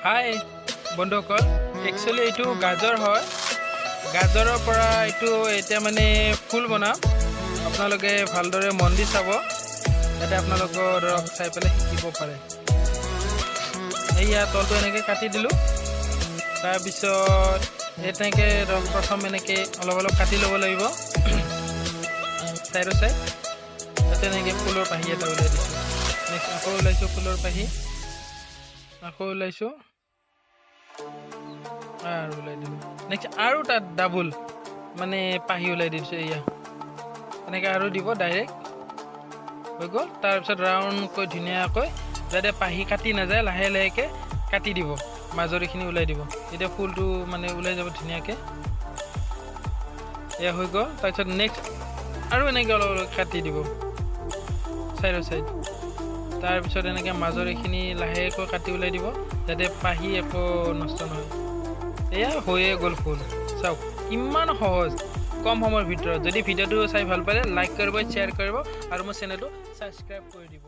হাই বন্ধুসকল, একচুৱেলি এইটো গাজৰ হয়। গাজৰৰ পৰা এইটো এতিয়া মানে ফুল বনাম। আপোনালোকে ভালদৰে মন দি চাব, যাতে আপোনালোকৰ ধৰক চাই পেলাই শিকিব পাৰে। এইয়া তলটো এনেকৈ কাটি দিলোঁ। তাৰপিছত এনেকৈ ধৰক প্ৰথম এনেকৈ অলপ অলপ কাটি ল'ব লাগিব চাইডৰ চাইড। তাতে এনেকৈ ফুলৰ পাহি এটা উলিয়াই দিছোঁ। নেক্সট আকৌ ওলাইছোঁ ফুলৰ পাহি, আকৌ ওলাইছোঁ আৰু ওলাই দিলোঁ। নেক্সট আৰু তাত ডাবুল মানে পাহি ওলাই দিছোঁ। এয়া এনেকৈ আৰু দিব, ডাইৰেক্ট হৈ গ'ল। তাৰপিছত ৰাউণ্ডকৈ ধুনীয়াকৈ, যাতে পাহি কাটি নাযায়, লাহে লাহেকৈ কাটি দিব, মাজৰ এইখিনি ওলাই দিব। তেতিয়া ফুলটো মানে ওলাই যাব ধুনীয়াকৈ। এয়া হৈ গ'ল। তাৰপিছত নেক্সট আৰু এনেকৈ অলপ অলপ কাটি দিব চাইডৰ চাইড। তাৰপিছত এনেকৈ মাজৰ এইখিনি লাহেকৈ কাটি ওলাই দিব, যাতে পাহি একো নষ্ট নহয়। এয়া হৈয়ে গ'ল ফুল। চাওক কিমান সহজ, কম সময়ৰ ভিতৰত। যদি ভিডিঅ'টো চাই ভাল পালে লাইক কৰিব, শ্বেয়াৰ কৰিব আৰু মোৰ চেনেলটো ছাবস্ক্ৰাইব কৰি দিব।